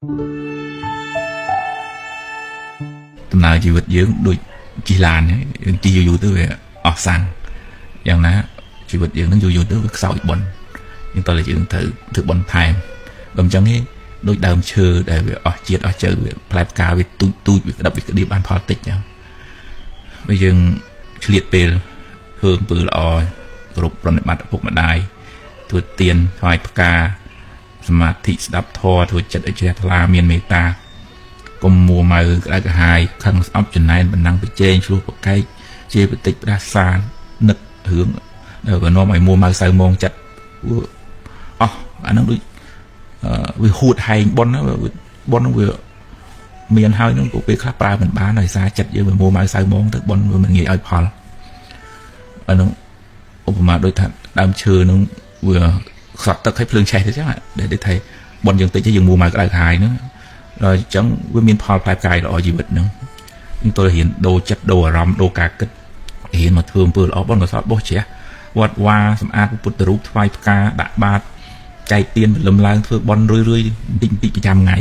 ដំណើរជីវិតយើងដូចជិះឡានយើងជិះយូរៗទៅវាអស់សាំងយ៉ាងណាជីវិតយើងនឹងយូរៗទៅវាខ្សោយបុណ្យយើងតើយើងត្រូវធ្វើបុណ្យថែមបើមិនចឹងទេដូចដើមឈើដែលវាអស់ជាតិអស់ជើវាផ្លែផ្កាវាទូចទូចវាក្តាប់វាក្តៀបបានផលតិចចឹងបើយើងឆ្លៀតពេលធ្វើអំពើល្អគោរពប្រណិប័តឪពុកម្ដាយធ្វើទានថ្វាយផ្កាសមាធិស្ដាប់ធម៌ធ្វើចិត្តឲ្យជ្រះថ្លាមានមេត្តាកុំមួម៉ៅក្តៅក្រហាយខឹងស្អប់ចំណែនបណ្ដឹងប្រជែងឆ្លោះប្រកែកជាបតិចផ្ដាសានឹករឿងដែលនាំឲ្យមួម៉ៅសៅមងចិត្តអស់អានឹងដូចវាហួតហែងប៉ុនប៉ុនវាមានហើយនឹងក៏ពេលខ្លះប្រើមិនបានដោយសារចិត្តយើងវាមួម៉ៅសៅមងទៅប៉ុនវាមិនងាយឲ្យផលអានឹងឧបមាដូចថាដើមឈើនឹងវាខ្សត់ទឹកឲ្យភ្លើងឆេះទៅចឹងដែលដូចថាប៉ុនយើងតិចយើងមួម៉ៅក្តៅក្រហាយហ្នឹងដល់អញ្ចឹងវាមានផលផ្លែផ្កាយល្អជីវិតហ្នឹងយើងទៅរៀនដូរចិត្តដូរអារម្មណ៍ដូរការគិតរៀនមកធ្វើអំពើល្អប៉ុនកសលបោះជ្រះវត្តវាសម្អាតពុទ្ធរូបថ្វាយផ្កាដាក់បាតចែកទានព្រលឹមឡើងធ្វើបន់រឿយៗបន្តិចបន្តិចប្រចាំថ្ងៃ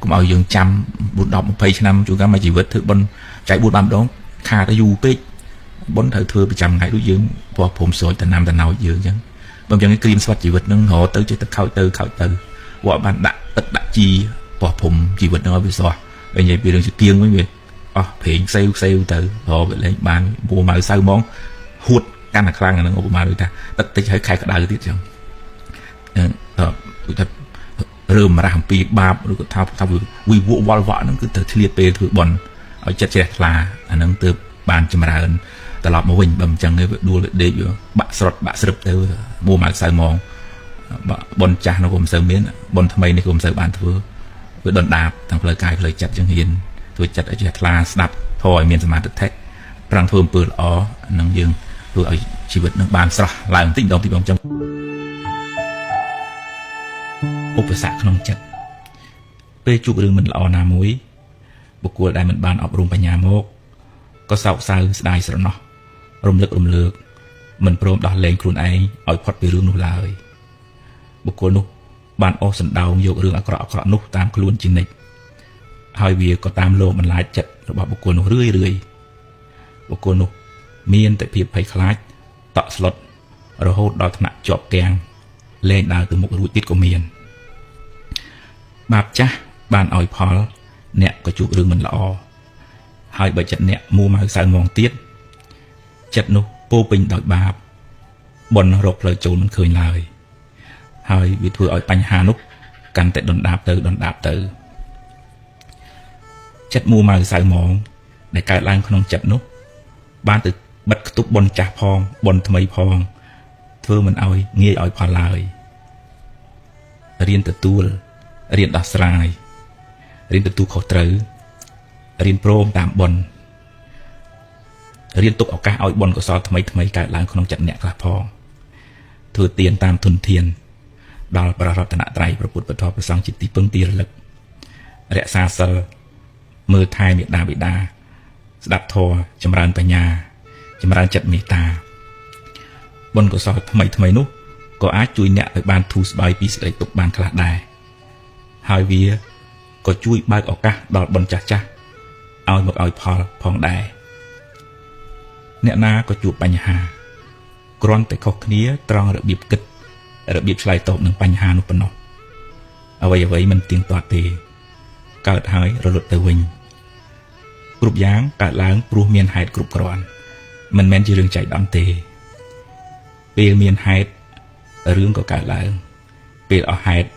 កុំឲ្យយើងចាំ4 10 20ឆ្នាំជួនកាលមួយជីវិតធ្វើបន់ចែក4 5ដងខាតទៅយូរពេកបន់ត្រូវធ្វើប្រចាំថ្ងៃដូចយើងពោះព្រំស្រោចតំណាំតំណោចយើងអញ្ចឹងបើមិនអញ្ចឹងក្រៀមស្វិតជីវិតហ្នឹងរត់ទៅចេះតែខោចទៅខោចទៅវត្តបានដាក់ទឹកដាក់ជីពោះព្រំជីវិតហ្នឹងឲ្យវាស្រស់ហើយនិយាយពីរឿងជាគៀងវិញវាអស់ប្រេងសេវសេវទៅរកវាលែងបានមួម៉ៅសៅហ្មងហួតកាន់តែខ្លាំងអាហ្នឹងឧបមាដូចថាទឹកតិចហើយខែក្តៅទៀតចឹងដូចថារើមរះអំពីបាបឬក៏ថាវិវវល់វក់ហ្នឹងគឺត្រូវឆ្លៀតពេលធ្វើបុណ្យឲ្យចិត្តជ្រះថ្លាអាហ្នឹងទើបបានចម្រើនត្រឡប់មកវិញបើមិនចឹងទេវាដួលវាដេកវាបាក់ស្រុតបាក់ស្រឹបទៅមួម៉ៅសៅហ្មងបុណ្យចាស់នោះក៏មិនសូវមានបុណ្យថ្មីនេះក៏មិនសូវបានធ្វើវាដុនដាបទាំងផ្លូវកាយផ្លូវចិត្តចឹងរៀនធ្វើចិត្តឲ្យជ្រះថ្លាស្ដាប់ធម៌ឲ្យមានសមាធិប្រឹងធ្វើអំពើល្អនឹងយើងធ្វើឲ្យជីវិតនឹងបានស្រស់ឡើងបន្តិចម្ដងតិចម្ដងចឹងឧបសគ្គក្នុងចិត្តពេលជួបរឿងមិនល្អណាមួយបុគ្គលដែលមិនបានអប់រំបញ្ញាមកក៏សោកសៅស្ដាយស្រណោះរំលឹករំលើកមិនព្រមដោះលែងខ្លួនឯងឲ្យផុតពីរឿងនោះឡើយបុគ្គលនោះបានអស់សណ្ដោងយករឿងអាក្រក់អាក្រក់នោះតាមខ្លួនជានិច្ចហើយវាក៏តាមលោកបន្លាចចិត្តរបស់បុគ្គលនោះរឿយរឿយបុគ្គលនោះមានតែភាពភ័យខ្លាចតក់ស្លុតរហូតដល់ថ្នាក់ជាប់គាំងលែងដើរទៅមុខរួចទៀតក៏មានបាបចាស់បានឲ្យផលអ្នកក៏ជួបរឿងមិនល្អហើយបើចិត្តអ្នកមួម៉ៅសៅមងទៀតចិត្តនោះពោពេញដោយបាបបុណ្យរកផ្លូវចូលមិនឃើញឡើយហើយវាធ្វើឲ្យបញ្ហានោះកាន់តែដុនដាបទៅដុនដាបទៅចិត្តមួម៉ៅសៅមងដែលកើតឡើងក្នុងចិត្តនោះបានទៅបិទខ្ទប់បុណ្យចាស់ផងបុណ្យថ្មីផងធ្វើមិនឲ្យងាយឲ្យផលឡើយរៀនទទួលរៀនដោះស្រាយរៀនទទួលខុសត្រូវរៀនព្រមតាមបុណ្យរៀនទុកឱកាសឲ្យបុណ្យកុសលថ្មីថ្មីកើតឡើងក្នុងចិត្តអ្នកខ្លះផងធ្វើទានតាមធនធានដល់ព្រះរតនត្រ័យព្រះពុទ្ធពធព្រះសង្ឃជាទីពឹងទីរលឹករក្សាសិលមើលថែមេដាបិតាស្ដាប់ធម៌ចម្រើនបញ្ញាចម្រើនចិត្តមេត្តាបុណ្យកុសលថ្មីថ្មីនោះក៏អាចជួយអ្នកឲ្យបានធូរស្បើយពីសេចក្តីទុក្ខបានខ្លះដែរហើយវាក៏ជួយបើកឱកាសដល់បុណ្យចាស់ចាស់ឲ្យមកឲ្យផលផងដែរអ្នកណាក៏ជួបបញ្ហាគ្រាន់តែខុសគ្នាត្រង់របៀបគិតរបៀបឆ្លើយតបនឹងបញ្ហានោះប៉ុណ្ណោះអ្វីអ្វីមិនទៀងទាត់ទេកើតហើយរលត់ទៅវិញគ្រប់យ៉ាងកើតឡើងព្រោះមានហេតុគ្រប់គ្រាន់មិនមែនជារឿងចៃដន្យទេពេលមានហេតុរឿងក៏កើតឡើងពេលអស់ហេតុ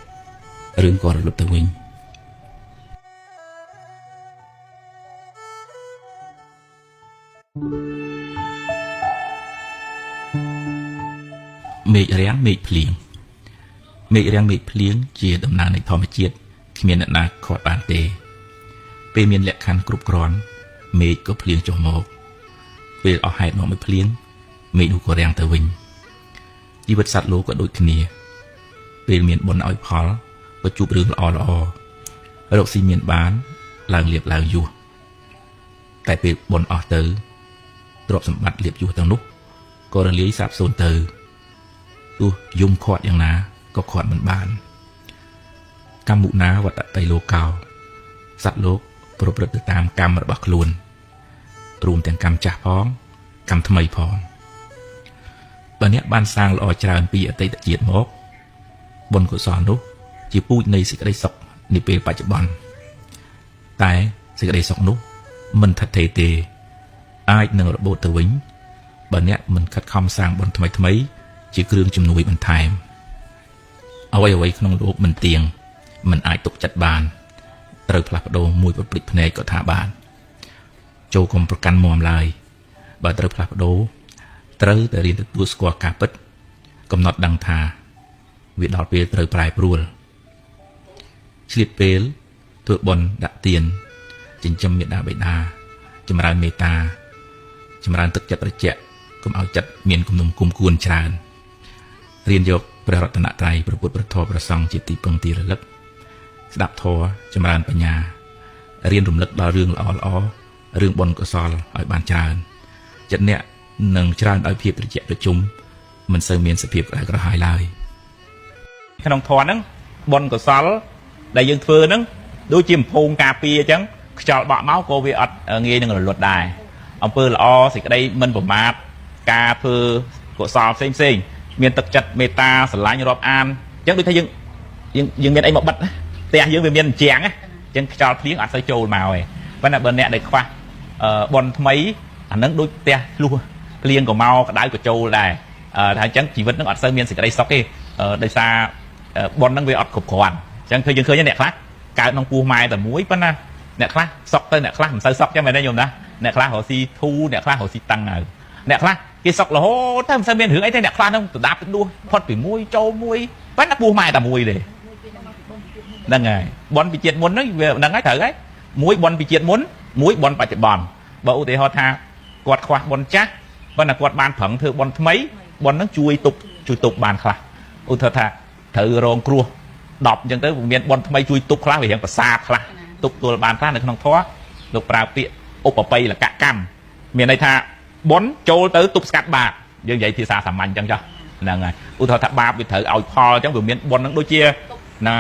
រឿងក៏រលត់ទៅវិញមេឃរាំងមេឃភ្លៀងមេឃរាំងមេឃភ្លៀងជាដំណើរនៃធម្មជាតិគ្មានអ្នកណាខាត់បានទេពេលមានលក្ខខណ្ឌគ្រប់គ្រាន់មេឃក៏ភ្លៀងចុះមកពេលអស់ហេតុនាំឲ្យភ្លៀងមេឃនោះក៏រាំងទៅវិញជីវិតសត្វលោកក៏ដូចគ្នាពេលមានបុណ្យឲ្យផលក៏ជួបរឿងល្អល្អរកស៊ីមានបានឡើងលៀបឡើងយោះតែពេលបុណ្យអស់ទៅទ្រព្យសម្បត្តិលៀបយោះទាំងនោះក៏រលាយសាបសូន្យទៅទោះយំខាត់យ៉ាងណាក៏ខាត់មិនបាន កម្មមុណាវត្តតិលោកោសត្វលោកប្រព្រឹត្តទៅតាមកម្មរបស់ខ្លួនរួមទាំងកម្មចាស់ផងកម្មថ្មីផងបើអ្នកបានសាងល្អច្រើនពីអតីតជាតិមកបុណ្យកុសលនោះជាពូជនៃសេចក្តីសុខនាពេលបច្ចុប្បន្នតែសេចក្តីសុខនោះមិនថិតថេរទេអាចនឹងរបូតទៅវិញបើអ្នកមិនខិតខំសាងបុណ្យថ្មីៗជាគ្រឿងជំនួយបន្ថែមអ្វីៗក្នុងលោកមិនទៀងមិនអាចទុកចិត្តបានត្រូវផ្លាស់ប្ដូរមួយប្រព្រឹត្តភ្នែកក៏ថាបានចូលកុំប្រកាន់មាំឡើយបើត្រូវផ្លាស់ប្ដូរត្រូវតែរៀនទទួលស្គាល់ការពិតកំណត់ដឹងថាវាដល់ពេលត្រូវប្រែប្រួលឆ្លៀតពេលធ្វើបុណ្យដាក់ទានចិញ្ចឹមមេដាបេដាចម្រើនមេត្តាចម្រើនទឹកចិត្តត្រជាក់កុំឲ្យចិត្តមានគំនុំគុំគួនច្រើនរៀនយកព្រះរតនត្រ័យព្រះពុទ្ធព្រះធម៌ព្រះសង្ឃជាទីពឹងទីរលឹកស្ដាប់ធម៌ចម្រើនបញ្ញារៀនរំលឹកដល់រឿងល្អល្អរឿងបុណ្យកុសលឲ្យបានច្រើនចិត្តអ្នកនឹងច្រើនដោយភាពត្រជាក់ត្រជុំមិនសូវមានសភាពក្តៅក្រហាយឡើយក្នុងធម៌ហ្នឹងបុណ្យកុសលដែលយើងធ្វើហ្នឹងដូចជាអំពងការពារអញ្ចឹងខ្យល់បក់មកក៏វាអត់ងាយនឹងរលត់ដែរអំពើល្អសេចក្តីមិនប្រមាទការធ្វើកុសលផ្សេងផ្សេងមានទឹកចិត្តមេត្តាស្រឡាញ់រាប់អានអញ្ចឹងដូចថាយើងមានអីមកបិទណាផ្ទះយើងវាមានអញ្ចឹងណាអញ្ចឹងខ្យល់ភ្លៀងអត់សូវចូលមកទេប៉ុន្តែបើអ្នកដែលខ្វះបុណ្យថ្មីអានឹងដូចផ្ទះឆ្លោះភ្លៀងក៏មកក្តៅក៏ចូលដែរថាអញ្ចឹងជីវិតនឹងអត់សូវមានសេចក្តីសុខទេដោយសារបុណ្យនឹងវាអត់គ្រប់គ្រាន់អញ្ចឹងឃើញយើងឃើញអ្នកខ្លះកើតក្នុងពោះម៉ែតែមួយប៉ុន្តែអ្នកខ្លះសុកទៅអ្នកខ្លះមិនសូវសុកចឹងមែនទេញោមណាអ្នកខ្លះរកស៊ីធូអ្នកខ្លះរកស៊ីតឹងហើយអ្នកខ្លះគេសុករហូតទៅមិនសូវមានរឿងអីទេអ្នកខ្លះហ្នឹងដដាបដួសផុតពីមួយចូលមួយប៉ុន្តែពោះម៉ែតែមួយទេហ្នឹងហើយបុណ្យពីជាតិមុនហ្នឹងវាហ្នឹងហើយត្រូវហើយមួយបុណ្យពីជាតិមុនមួយបុណ្យបច្ចុប្បន្នបើឧទាហរណ៍ថាគាត់ខ្វះបុណ្យចាស់ប៉ុន្តែគាត់បានប្រឹងធ្វើបុណ្យថ្មីបុណ្យហ្នឹងជួយទប់បានខ្លះឧទាហរណ៍ថាត្រូវរងគ្រោះ10អញ្ចឹងទៅមានបុណ្យថ្មីជួយទប់ខ្លះវារៀងប្រសាទខ្លះទប់ទល់បានខ្លះនៅក្នុងធម៌លោកប្រើពាក្យឧបបិលកកម្មមានន័យថាបុណ្យចូលទៅទប់ស្កាត់បាបយើងនិយាយភាសាសាមញ្ញអញ្ចឹងចុះហ្នឹងហើយឧទាហរណ៍ថាបាបវាត្រូវឲ្យផលអញ្ចឹងវាមានបុណ្យហ្នឹងដូចជាណា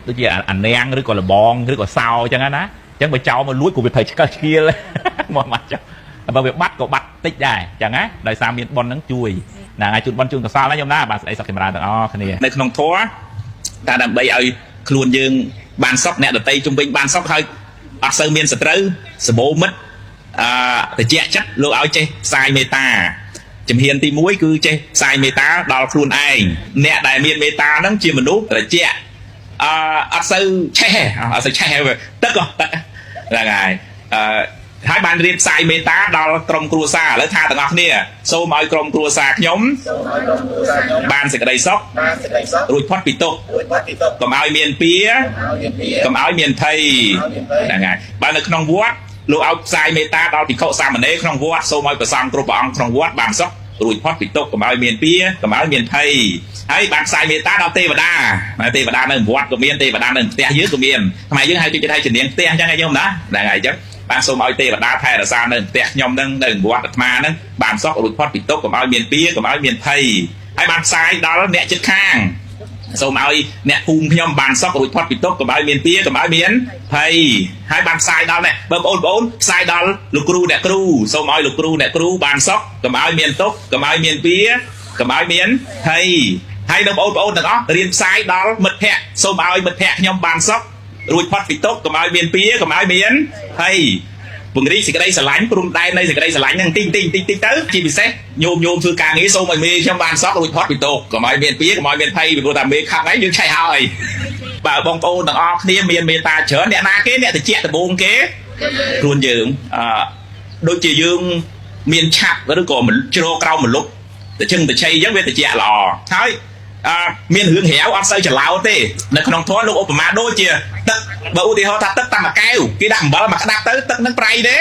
ដូចជាអានាងឬក៏លបងឬក៏សោអញ្ចឹងណាអញ្ចឹងបើចោលមកលួចក៏វាត្រូវឆ្កឹះឆ្កៀលមកមកចុះបើវាបាត់ក៏បាត់តិចដែរអញ្ចឹងណាដោយសារមានបុណ្យហ្នឹងជួយហ្នឹងហើយជូនបុណ្យជូនកុសលណាញោមណាបាទស្ដីសុខចម្រើនទាំងអស់គ្នានៅក្នុងធម៌តែដើម្បីឲ្យខ្លួនយើងបានសុខអ្នកដតីជំវិញបានសុខហើយអត់សូវមានសត្រូវសម្បូរមិត្តត្រជាក់ចិត្តលោកឲ្យចេះផ្សាយមេត្តាជំហានទី1គឺចេះផ្សាយមេត្តាដល់ខ្លួនឯងអ្នកដែលមានមេត្តាហ្នឹងជាមនុស្សត្រជាក់អត់សូវឆេះអត់សូវឆេះទឹកទឹកហ្នឹងហើយហើយបានរៀនផ្សាយមេត្តាដល់ក្រុមគ្រួសារឥឡូវថាទាំងអស់គ្នាសូមឲ្យក្រុមគ្រួសារខ្ញុំបានសេចក្តីសុខរួចផុតពីទុក្ខកុំឲ្យមានពៀកុំឲ្យមានភ័យហ្នឹងហើយបើនៅក្នុងវត្តលោកឲ្យផ្សាយមេត្តាដល់ភិក្ខុសាមណេរក្នុងវត្តសូមឲ្យព្រះសង្ឃគ្រប់ព្រះអង្គក្នុងវត្តបានសុខរួចផុតពីទុក្ខកុំឲ្យមានពៀកុំឲ្យមានភ័យហើយបានផ្សាយមេត្តាដល់ទេវតាទេវតានៅវត្តក៏មានទេវតានៅផ្ទះយើងក៏មានខ្មែរយើងហៅជួយថាជំនាញផ្ទះអញ្ចឹងឯងញោមណាហ្នឹងហើយអញ្ចឹងបានសូមឲ្យទេវតាថែរក្សានៅផ្ទះខ្ញុំនឹងនៅវត្តអាត្មានឹងបានសុខរួចផុតពីទុក្ខកុំឲ្យមានពៀកុំឲ្យមានភ័យហើយបានផ្សាយដល់អ្នកជិតខាងសូមឲ្យអ្នកភូមិខ្ញុំបានសុខរួចផុតពីទុក្ខកុំឲ្យមានពៀកុំឲ្យមានភ័យហើយបានផ្សាយដល់អ្នកបងប្អូនផ្សាយដល់លោកគ្រូអ្នកគ្រូសូមឲ្យលោកគ្រូអ្នកគ្រូបានសុខកុំឲ្យមានទុក្ខកុំឲ្យមានពៀកុំឲ្យមានភ័យហើយនឹងបងប្អូនទាំងអស់រៀនផ្សាយដល់មិត្តភ័ក្តិសូមឲ្យមិត្តភ័ក្តិខ្ញុំបានសុខរួចផុតពីទុក្ខកុំឲ្យមានពៀកុំឲ្យមានភ័យពង្រីកសេចក្តីស្រឡាញ់ព្រំដែននៃសេចក្តីស្រឡាញ់ហ្នឹងតិចតិចតិចតិចទៅជាពិសេសញោមធ្វើការងារសូមឲ្យមេខ្ញុំបានសក់រួចផុតពីទុក្ខកុំឲ្យមានពៀកុំឲ្យមានភ័យពីព្រោះថាមេខឹងហើយយើងឆេះហើយបើបងប្អូនទាំងអស់គ្នាមានមេត្តាច្រើនអ្នកណាគេអ្នកតិចដំបូងគេខ្លួនយើងដូចជាយើងមានឆាប់ឬក៏ជ្រោក្រោមម្លប់ទៅជឹងទៅឆៃអញ្ចឹងវាតិចល្អហើយមានរឿងរាវអត់សូវច្រឡោទេនៅក្នុងធម៌លោកឧបមាដូចជាទឹកបើឧទាហរណ៍ថាទឹកតាមមួយកែវគេដាក់អំបិលមកក្តាប់ទៅទឹកនឹងប្រៃទេ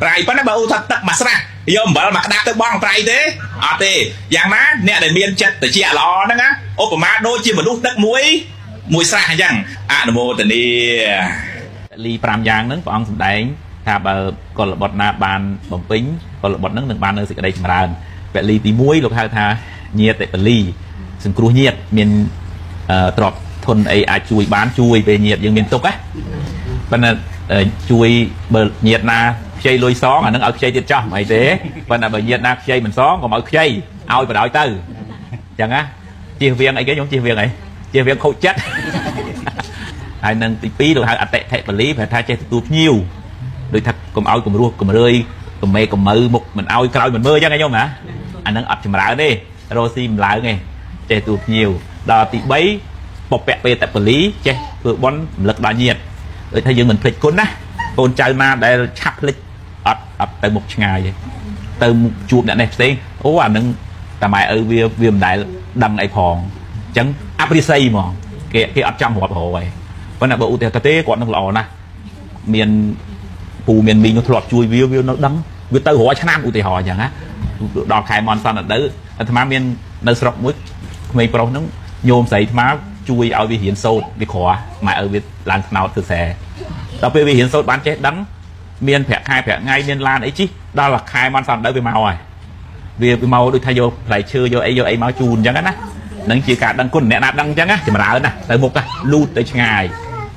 ប្រៃប៉ុន្តែបើឧទាហរណ៍ទឹកមួយស្រះយកអំបិលមកក្តាប់ទៅបងប្រៃទេអត់ទេយ៉ាងណាអ្នកដែលមានចិត្តតិចល្អហ្នឹងណាឧបមាដូចជាមនុស្សទឹកមួយមួយស្រះអញ្ចឹងអនុមោទនាលី5យ៉ាងហ្នឹងព្រះអង្គសម្ដែងថាបើកុលបុត្រណាបានបំពេញកុលបុត្រហ្នឹងនឹងបាននៅសេចក្តីចម្រើនពលីទី1លោកហៅថាញាតិពលីសង្គ្រោះញាតិមានទ្រព្យធ ធនអីអាចជួយបានជួយពេលញាតយើងមានទុកណាប៉ុន្តែជួយបើញាតណាខ្ចីលុយសងអានឹងឲ្យខ្ចីទៀតចោះមិនអីទេប៉ុន្តែបើញាតណាខ្ចីមិនសងកុំឲ្យខ្ចីឲ្យបដ ாய் ទៅអញ្ចឹងណាជៀសវាងអីគេខ្ញុំជៀសវាងអីជៀសវាងខូចចិត្តហើយនឹងទី2លោកហៅអតិថិពលីប្រែថាចេះទទួលភ្ញៀវដូចថាកុំឲ្យគំរោះគំរើយកំមេកំមើមុខមិនឲ្យក្រោយមិនមើលអញ្ចឹងឯងខ្ញុំណាអានឹងអត់ចម្រើនទេរស់ស៊ីមិនឡើងទេចេះទទួលភ្ញៀវដល់ទី3ពពៈបេតពលីចេះធ្វើបុណ្យរំលឹកដល់ញាតិដូចថាយើងមិនភ្លេចគុណណាកូនចៅណាដែលឆាប់ភ្លេចអត់ទៅមុខឆ្ងាយទេទៅជួបអ្នកនេះផ្សេងអូអានឹងតែម៉ែឪវាមិនដែលដឹងអីផងអញ្ចឹងអប្រិស័យហ្មងគេអត់ចង់រាប់រយប៉ុន្តែបើឧទាហរណ៍ទេគាត់នឹងល្អណាស់មានពូមានមីងនោះធ្លាប់ជួយវានៅដឹងវាទៅរាល់ឆ្នាំឧទាហរណ៍អញ្ចឹងណាដល់ខែមនសន្នទៅអាត្មាមាននៅស្រុកមួយក្មេងប្រុសហ្នឹងញោមស្រីអាត្មាជួយឲ្យវារៀនសូត្រវាក្រម៉ែឪវាឡើងស្នោតធ្វើស្រែដល់ពេលវារៀនសូត្របានចេះដឹងមានប្រាក់ខែប្រាក់ថ្ងៃមានឡានអីជិះដល់ខែមនសន្នទៅវាមកហើយវាមកដូចថាយកផ្លែឈើយកអីយកអីមកជូនអញ្ចឹងណានឹងជាការដឹងគុណអ្នកណាដឹងអញ្ចឹងណាចម្រើនណាទៅមុខលូតទៅឆ្ងាយ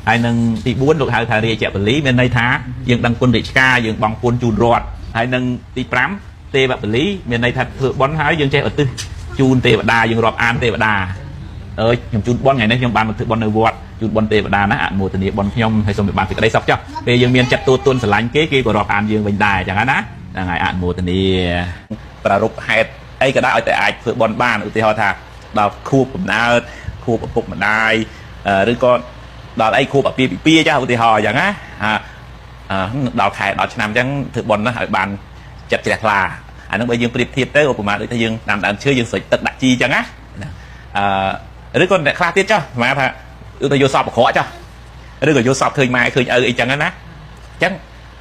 ហើយនឹងទី4លោកហៅថារាជពលីមានន័យថាយើងដឹងគុណរាជការយើងបង់ពន្ធជូនរដ្ឋហើយនឹងទី5ទេវពលីមានន័យថាធ្វើបុណ្យហើយយើងចេះឧទ្ទិសជូនទេវតាយើងរាប់អានទេវតាអើយខ្ញុំជូនបុណ្យថ្ងៃនេះខ្ញុំបានមកធ្វើបុណ្យនៅវត្តជូនបុណ្យទេវតាណាអនុមោទនាបុណ្យខ្ញុំហើយសូមឲ្យបានសេចក្តីសុខចុះពេលយើងមានចិត្តទូទនស្រឡាញ់គេគេក៏រាប់អានយើងវិញដែរអញ្ចឹងណាហ្នឹងហើយអនុមោទនាប្រារព្ធហេតុអីក៏ដោយឲ្យតែអាចធ្វើបុណ្យបានឧទាហរណ៍ថាដល់ខួបកំណើតខួបឪពុកម្ដាយឬក៏ដល់អីខួបអាពាហ៍ពិពាហ៍ចាឧទាហរណ៍អញ្ចឹងណាដល់ខែដល់ឆ្នាំអញ្ចឹងធ្វើបុណ្យណាឲ្យបានចិត្តជ្រះថ្លាអាហ្នឹងបើយើងប្រៀបធៀបទៅឧបមាដូចថាយើងដាំដើមឈើយើងស្រេចទឹកដាក់ជីអញ្ចឹងណាឬក៏អ្នកខ្លះទៀតចុះស្មានថាឧទាហរណ៍យកសពអាក្រក់ចុះឬក៏យកសពឃើញម៉ែឃើញឪអីចឹងណាអញ្ចឹង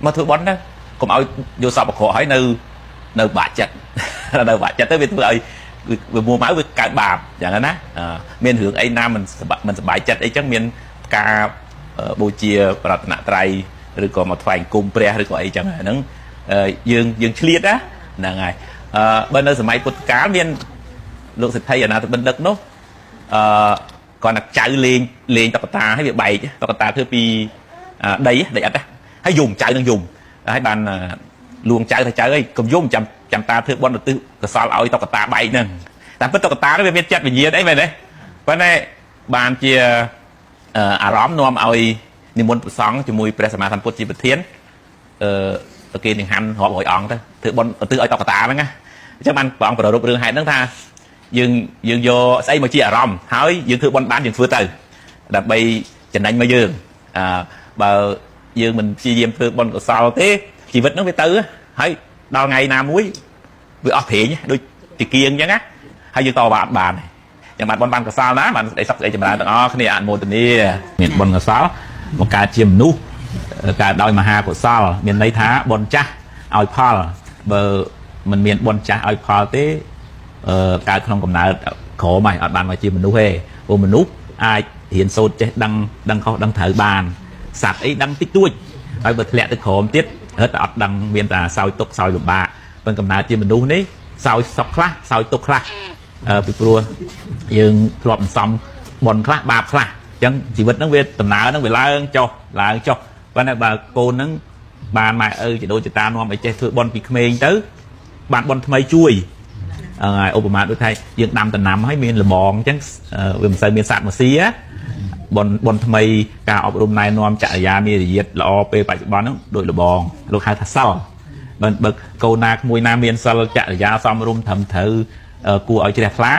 មកធ្វើបុណ្យទៅកុំឲ្យយកសពអាក្រក់ហើយនៅបាក់ចិត្តនៅបាក់ចិត្តទៅវាធ្វើឲ្យវាមួម៉ៅវាកើតបាបអញ្ចឹងណាមានរឿងអីណាមិនសប្បាយចិត្តអីចឹងមានការបូជាប្រតនត្រ័យឬក៏មកថ្វាយអង្គមព្រះឬក៏អីចឹងហ្នឹងយើងឆ្លៀតណាហ្នឹងហើយបើនៅសម័យពុទ្ធកាលមានលោកសេដ្ឋីអនាថបណ្ឌិតនោះគាត់តែចៅលេងតុក្កតាឲ្យវាបែកតុក្កតាធ្វើពីដីដីអិតហើយយំចៅនឹងយំហើយបានលួងចៅថាចៅអីកុំយំចាំតាធ្វើបុណ្យឧទ្ទិសកុសលឲ្យតុក្កតាបែកហ្នឹងតាមពិតតុក្កតានោះវាមានចិត្តវិញ្ញាណអីមែនទេប៉ុន្តែបានជាអារម្មណ៍នាំឲ្យនិមន្តព្រះសង្ឃជាមួយព្រះសម្មាសម្ពុទ្ធជាប្រធានគេនឹងហាន់រាប់រយអង្គទៅធ្វើបុណ្យឧទ្ទិសឲ្យតុក្កតាហ្នឹងណាអញ្ចឹងបានព្រះអង្គប្រារព្ធរឿងហេតុហ្នឹងថាយើងយកស្អីមកជាអារម្មណ៍ហើយយើងធ្វើបុណ្យបានយើងធ្វើទៅដើម្បីចំណេញមកយើងបើយើងមិនព្យាយាមធ្វើបុណ្យកុសលទេជីវិតហ្នឹងវាទៅហើយដល់ថ្ងៃណាមួយវាអស់ព្រេងដូចជាគៀងអញ្ចឹងណាហើយយើងតវ៉ាអត់បានយ៉ាងបានបុណ្យបានកុសលណាបានស្ដីសុខស្ដីចម្រើនទាំងអស់គ្នាអនុមោទនាមានបុណ្យកុសលបង្កើតជាមនុស្សកើតដោយមហាកុសលមានន័យថាបុណ្យចាស់ឲ្យផលបើមិនមានបុណ្យចាស់ឲ្យផលទេកើតក្នុងកំណើតក្រមហើយអត់បានមកជាមនុស្សទេព្រោះមនុស្សអាចរៀនសូត្រចេះដឹងខុសដឹងត្រូវបានសត្វអីដឹងតិចតួចហើយបើធ្លាក់ទៅក្រមទៀតរត់តែអត់ដឹងមានតែសោយទុកសោយលំបាកប៉ុន្តែកំណើតជាមនុស្សនេះសោយសុខខ្លះសោយទុកខ្លះពីព្រោះយើងធ្លាប់សន្សំបុណ្យខ្លះបាបខ្លះអញ្ចឹងជីវិតហ្នឹងវាដំណើរហ្នឹងវាឡើងចុះឡើងចុះប៉ុន្តែបើកូនហ្នឹងបានម៉ែឪជីដូនជីតានាំឲ្យចេះធ្វើបុណ្យពីក្មេងទៅបានបុណ្យថ្មីជួយហើយឧបមាដូចថាយើងដាំដំណាំហើយមានលបងអញ្ចឹងវាមិនសូវមានសត្វមកស៊ីបុណ្យថ្មីការអប់រំណែនាំចរិយាមារយាទល្អពេលបច្ចុប្បន្នហ្នឹងដូចលបងលោកហៅថាសិលបើកូនណាក្មួយណាមានសិលចរិយាសមរម្យត្រឹមត្រូវគួរឲ្យជ្រះថ្លា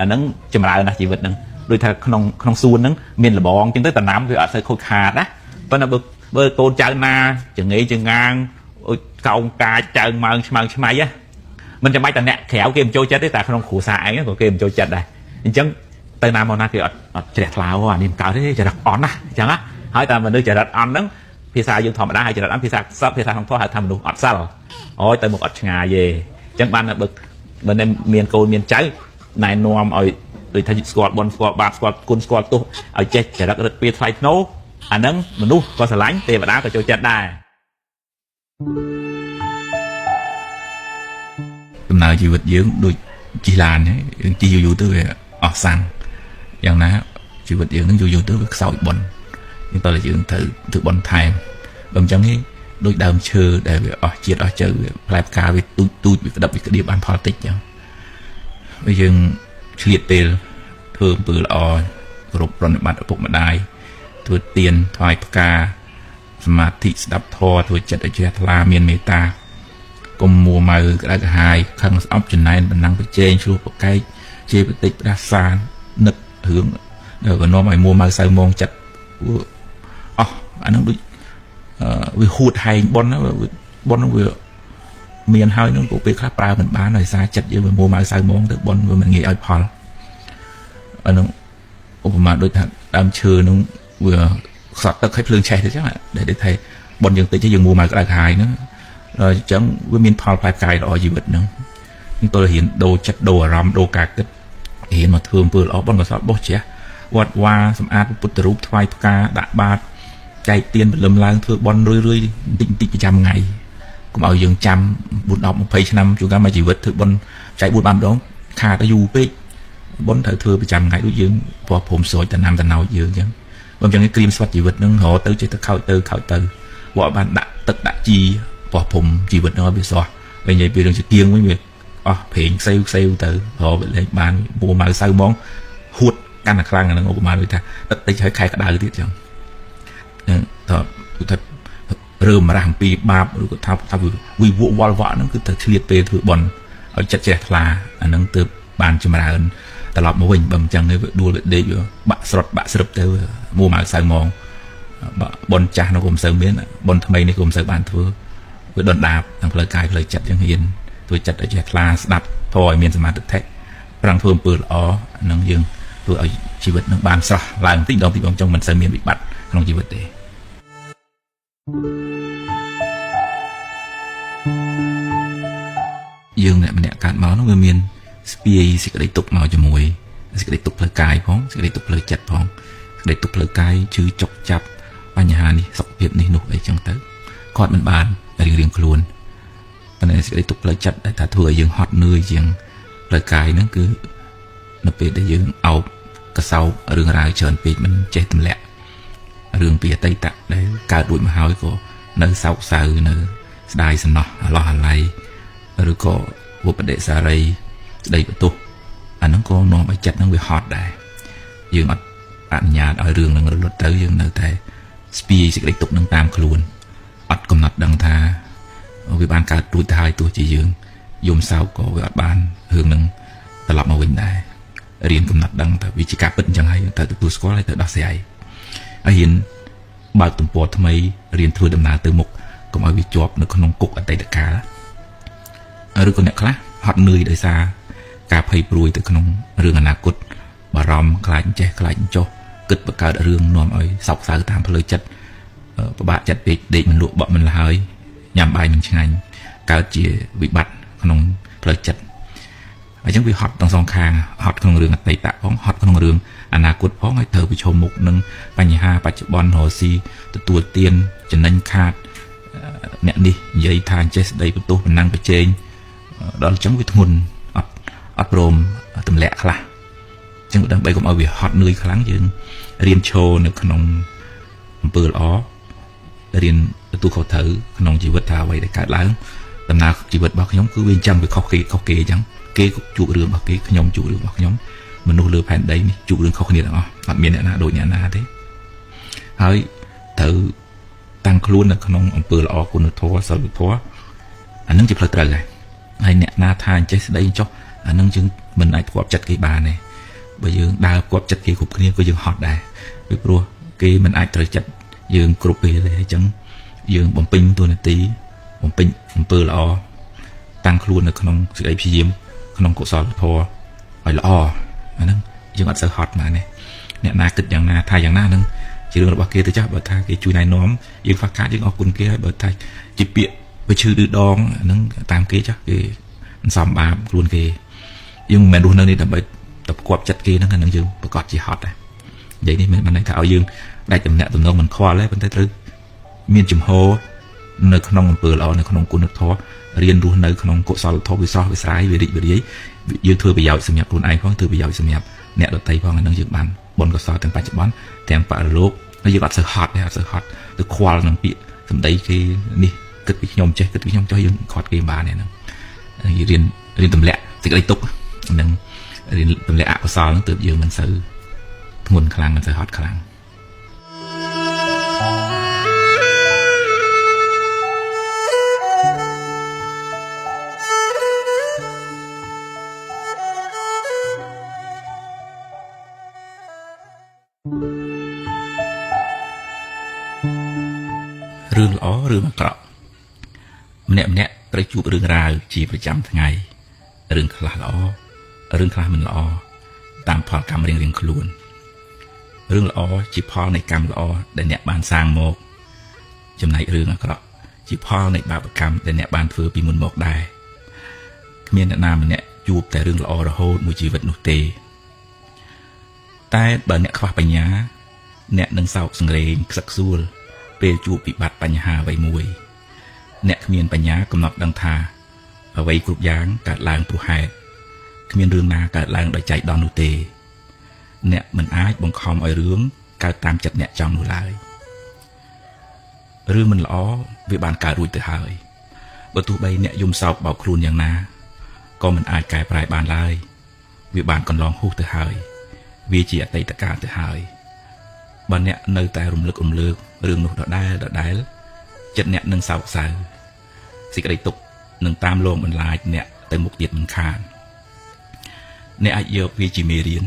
អាហ្នឹងចម្រើនណាស់ជីវិតហ្នឹងដូចថាក្នុងសួនហ្នឹងមានលបងអញ្ចឹងទៅដំណាំវាអត់សូវខូចខាតណាប៉ុន្តែបើកូនចៅណាចងេចងាងកោងកាចចើងម៉ើងឆ្មើងឆ្មៃណាមិនចាំបាច់តែអ្នកក្រៅគេមិនចូលចិត្តទេតែក្នុងគ្រួសារឯងក៏គេមិនចូលចិត្តដែរអញ្ចឹងទៅណាមកណាគេអត់ជ្រះថ្លាអានេះមិនកើតទេចរិតអន់ណាអញ្ចឹងណាហើយតែមនុស្សចរិតអន់ហ្នឹងភាសាយើងធម្មតាហើយចរិតអន់ភាសាសពភាសាក្នុងធម៌ហៅថាមនុស្សអត់សិលអូយទៅមុខអត់ឆ្ងាយទេអញ្ចឹងបានបើមានកូនមានចៅណែនាំឲ្យដូចថាស្គាល់បុណ្យស្គាល់បាបស្គាល់គុណស្គាល់ទោសឲ្យចេះចរិតរឹតពីថ្លៃថ្នូរអាហ្នឹងមនុស្សក៏ស្រឡាញ់ទេវតាក៏ចូលចិត្តដែរដំណើរជីវិតយើងដូចជិះឡានយើងជិះយូរៗទៅវាអស់សាំងយ៉ាងណាជី ជីវិតយើងនឹងយូរយូរទៅវាខ្សោយបុណ្យយើងតើយើងត្រូវធ្វើបុណ្យថែមបើមិនចឹងទេដូចដើមឈើដែលវាអស់ជាតិអស់ជើវាផ្លែផ្កាវាទូចទូចវាក្តាប់វាក្តៀបបានផលតិចចឹងវាយើងឆ្លៀតពេលធ្វើអំពើល្អគោរពប្រណិប័តឪពុកម្ដាយធ្វើទានថ្វាយផ្កាសមាធិស្ដាប់ធម៌ធ្វើចិត្តឲ្យជ្រះថ្លាមានមេត្តាកុំមួម៉ៅក្តៅក្រហាយខឹងស្អប់ចំណែនបណ្ដឹងប្រជែងឆ្លោះប្រកែកជេរបតិចផ្ដាសានឹករឿងដែលក៏នាំឲ្យមួម៉ៅសៅមងចិត្តអស់អានឹងដូចវាហួតហែងប៉ុនប៉ុនវាមានហើយនឹងក៏ពេលខ្លះប្រើមិនបានដោយសារចិត្តយើងវាមួម៉ៅសៅមងទៅប៉ុនវាមិនងាយឲ្យផលអានឹងឧបមាដូចថាដើមឈើនឹងវាខ្សត់ទឹកឲ្យភ្លើងឆេះទៅចឹងដែលថាប៉ុនយើងតិចយើងមួម៉ៅក្តៅក្រហាយហ្នឹងអញ្ចឹងវាមានផលផ្លែផ្កាយល្អជីវិតហ្នឹងយើងទល់រៀនដូរចិត្តដូរអារម្មណ៍ដូរការគិតរៀនមកធ្វើអំពើល្អប៉ុនកសលបោះជ្រះវត្តវាសម្អាតពុទ្ធរូបថ្វាយផ្កាដាក់បាតចែកទៀនព្រលឹមឡើងធ្វើបន់រឿយរឿយបន្តិចបន្តិចប្រចាំថ្ងៃកុំឲ្យយើងចាំ4 10 20ឆ្នាំជួនកាលមួយជីវិតធ្វើបន់ចែក4បានម្ដងខាតទៅយូរពេកបន់ត្រូវធ្វើប្រចាំថ្ងៃដូចយើងព្រោះព្រមស្រោចតំណាំតំណោចយើងអញ្ចឹងបើមិនអញ្ចឹងក្រៀមស្វិតជីវិតនឹងរកទៅចេះទៅខោចទៅខោចទៅវាបានដាក់ទឹកដាក់ជីព្រោះព្រំជីវិតនឹងឲ្យវាស្រស់ពេលនិយាយពីរឿងជាគៀងវិញវាអស់ប្រេងខ្សេវខ្សេវទៅរកវាលេងបានមួម៉ៅសៅហ្មងហួតកាន់តែខ្លាំងអានឹងឧបមាដូចថាទឹកតិចហើយខែក្តៅទៀតចឹងតើគឺថារើមរះអំពីបាបឬក៏ថាវិវវល់វក់ហ្នឹងគឺត្រូវឆ្លៀតពេលធ្វើបុណ្យឲ្យចិត្តជ្រះថ្លាអានឹងទើបបានចម្រើនត្រឡប់មកវិញបើមិនចឹងទេវាដួលវាដេកវាបាក់ស្រុតបាក់ស្រឹបទៅមួម៉ៅសៅហ្មងបុណ្យចាស់នោះក៏មិនសូវមានបុណ្យថ្មីនេះក៏មិនសូវបានធ្វើវាដុនដាបទាំងផ្លូវកាយផ្លូវចិត្តចឹងហ៊ានធ្វើចិត្តឲ្យជ្រះថ្លាស្ដាប់ធម៌ឲ្យមានសមាធិប្រឹងធ្វើអំពើល្អនឹងយើងធ្វើឲ្យជីវិតនឹងបានស្រស់ឡើងតិចម្ដងតិចម្ដងចង់មិនសូវមានវិបត្តិក្នុងជីវិតទេយើងអ្នកម្នាក់កើតមកនោះវាមានស្ពាយសេចក្តីទុក្ខមកជាមួយសេចក្តីទុក្ខផ្លូវកាយផងសេចក្តីទុក្ខផ្លូវចិត្តផងសេចក្តីទុក្ខផ្លូវកាយឈឺចុកចាប់បញ្ហានេះសុខភាពនេះនោះអីចឹងទៅគាត់មិនបានរៀងរៀងខ្លួនប៉ុន្តែសេចក្តីទុក្ខផ្លូវចិត្តដែលថាធ្វើឲ្យយើងហត់នឿយជាងផ្លូវកាយហ្នឹងគឺនៅពេលដែលយើងអោបកសោបរឿងរ៉ាវច្រើនពេកមិនចេះទម្លាក់រឿងពីអតីតដែលកើតរួចមកហើយក៏នៅសោកសៅនៅស្ដាយសំណោះអាឡោះអាល័យឬក៏វបដិសារីស្ដីបន្ទោសអាហ្នឹងក៏នាំឲ្យចិត្តហ្នឹងវាហត់ដែរយើងអត់អនុញ្ញាតឲ្យរឿងហ្នឹងរលត់ទៅយើងនៅតែស្ពាយសេចក្តីទុក្ខហ្នឹងតាមខ្លួនអត់កំណត់ដឹងថាវាបានកើតរួចទៅហើយទោះជាយើងយំសោកក៏វាអត់បានរឿងហ្នឹងត្រឡប់មកវិញដែររៀនកំណត់ដឹងថាវាជាការពិតអញ្ចឹងហើយត្រូវទទួលស្គាល់ហើយត្រូវដោះស្រាយហើយរៀនបើកទំព័រថ្មីរៀនធ្វើដំណើរទៅមុខកុំឲ្យវាជាប់នៅក្នុងគុកអតីតកាលឬក៏អ្នកខ្លះហត់នឿយដោយសារការភ័យព្រួយទៅក្នុងរឿងអនាគតបារម្ភខ្លាចចេះខ្លាចចុះគិតបង្កើតរឿងនាំឲ្យសោកសៅតាមផ្លូវចិត្តពិបាកចិត្តពេកដេកមិនលក់បក់មិនលហើយញ៉ាំបាយមិនឆ្ងាញ់កើតជាវិបត្តិក្នុងផ្លូវចិត្តអញ្ចឹងវាហត់ទាំងសងខាងហត់ក្នុងរឿងអតីតផងហត់ក្នុងរឿងអនាគតផងហើយត្រូវប្រឈមមុខនឹងបញ្ហាបច្ចុប្បន្នរកស៊ីទទួលទានចំណេញខាតអ្នកនេះនិយាយថាចេះស្ដីបន្ទោសបណ្ដឹងប្រជែងដល់អញ្ចឹងវាធ្ងន់អត់ព្រមទម្លាក់ខ្លះអញ្ចឹងដើម្បីកុំឲ្យវាហត់នឿយខ្លាំងយើងរៀនឈរនៅក្នុងអំពើល្អរៀនទទួលខុសត្រូវក្នុងជីវិតថាអ្វីដែលកើតឡើងដំណើរជីវិតរបស់ខ្ញុំគឺវាអញ្ចឹងវាខុសគេខុសគេអញ្ចឹងគេជួបរឿងរបស់គេខ្ញុំជួបរឿងរបស់ខ្ញុំមនុស្សលើផែនដីនេះជួបរឿងខុសគ្នាទាំងអស់អត់មានអ្នកណាដូចអ្នកណាទេហើយត្រូវតាំងខ្លួននៅក្នុងអំពើល្អគុណធម៌សីលធម៌អានឹងជាផ្លូវត្រូវហើយហើយអ្នកណាថាអញ្ចេះស្ដីចុះអានឹងយើងមិនអាចគប់ចិត្តគេបានទេបើយើងដើរគប់ចិត្តគេគ្រប់គ្នាក៏យើងហត់ដែរពីព្រោះគេមិនអាចត្រូវចិត្តយើងគ្រប់ពេលទេអញ្ចឹងយើងបំពេញតួនាទីបំពេញអំពើល្អតាំងខ្លួននៅក្នុងសេចក្តីព្យាយាមក្នុងកុសលធម៌ឲ្យល្អអាហ្នឹងយើងអត់សូវហត់មកនេះអ្នកណាគិតយ៉ាងណាថាយ៉ាងណាហ្នឹងជារឿងរបស់គេទៅចាស់បើថាគេជួយណែនាំយើងខ្វះខាតយើងអរគុណគេហើយបើថាជាពាក្យបើឈឺឌឺដងអាហ្នឹងតាមគេចាស់គេមិនសមបាបខ្លួនគេយើងមិនមែនរស់នៅនេះដើម្បីតែផ្គប់ចិត្តគេហ្នឹងអាហ្នឹងយើងប្រកាសជាហត់ដែរនិយាយនេះមិនបានន័យថាឲ្យយើងដាច់តំណាក់តំណងមិនខ្វល់ទេប៉ុន្តែត្រូវមានជំហរនៅក្នុងអំពើល្អនៅក្នុងគុណធម៌រៀនរស់នៅក្នុងកុសលធម៌វាស្រស់វាស្រាយវារីកវារាយយើងធ្វើប្រយោជន៍សម្រាប់ខ្លួនឯងផងធ្វើប្រយោជន៍សម្រាប់អ្នកដទៃផងអានឹងយើងបាន បុណ្យកុសលទាំងបច្ចុប្បន្នទាំងបរលោកហើយយើងអត់សូវហត់ទេអត់សូវហត់ទៅខ្វល់នឹងពាក្យសម្ដីគេនេះគិតពីខ្ញុំចេះគិតពីខ្ញុំចុះយើងខាត់គេបានហ្នឹងរៀនរៀនទម្លាក់សេចក្តីទុក្ខនិងរៀនទម្លាក់អកុសលហ្នឹងទើបយើងមិនសូវធ្ងន់ខ្លាំងមិនសូវហត់ខ្លាំងរឿងល្អរឿងអាក្រក់ម្នាក់ម្នាក់ត្រូវជួបរឿងរ៉ាវជាប្រចាំថ្ងៃរឿងខ្លះល្អរឿងខ្លះមិនល្អតាមផលកម្មរៀងៗខ្លួនរឿងល្អជាផលនៃកម្មល្អដែលអ្នកបានសាងមកចំណែករឿងអាក្រក់ជាផលនៃបាបកម្មដែលអ្នកបានធ្វើពីមុនមកដែរគ្មានអ្នកណាម្នាក់ជួបតែរឿងល្អរហូតមួយជីវិតនោះទេតែបើអ្នកខ្វះបញ្ញាអ្នកនឹងសោកសង្រេងខ្សឹកខ្សួលពេលជួបវិបត្តិបញ្ហាអ្វីមួយអ្នកគ្មានបញ្ញាកំណត់ដឹងថាអ្វីគ្រប់យ៉ាងកើតឡើងព្រោះហេតុគ្មានរឿងណាកើតឡើងដោយចៃដន្យនោះទេអ្នកមិនអាចបង្ខំឲ្យរឿងកើតតាមចិត្តអ្នកចង់នោះឡើយរឿងមិនល្អវាបានកើតរួចទៅហើយបើទោះបីអ្នកយំសោកបោកខ្លួនយ៉ាងណាក៏មិនអាចកែប្រែបានឡើយវាបានកន្លងហួសទៅហើយវាជាអតីតកាលទៅហើយបើអ្នកនៅតែរំលឹករំលើករឿងនោះដដែលដដែលចិត្តអ្នកនឹងសោកសៅសេចក្តីទុក្ខនឹងតាមលងបន្លាចអ្នកទៅមុខទៀតមិនខានអ្នកអាចយកវាជាមេរៀន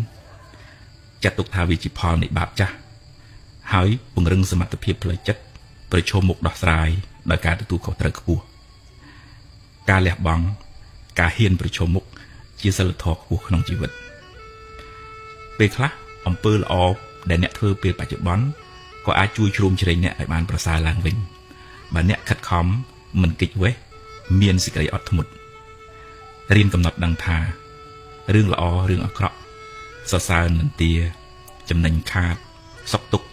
ចាត់ទុកថាវាជាផលនៃបាបចាស់ហើយពង្រឹងសមត្ថភាពផ្លូវចិត្តប្រឈមមុខដោះស្រាយដោយការទទួលខុសត្រូវខ្ពស់ការលះបង់ការហ៊ានប្រឈមមុខជាសិលធម៌ខ្ពស់ក្នុងជីវិតពេលខ្លះអំពើល្អដែលអ្នកធ្វើពេលបច្ចុប្បន្នក៏អាចជួយជ្រោមជ្រែងអ្នកឲ្យបានប្រសើរឡើងវិញបើអ្នកខិតខំមិនគេចវេះមានសេចក្តីអត់ធ្មត់រៀនកំណត់ដឹងថារឿងល្អរឿងអាក្រក់សរសើរនិន្ទាចំណេញខាតសុខទុក្ខ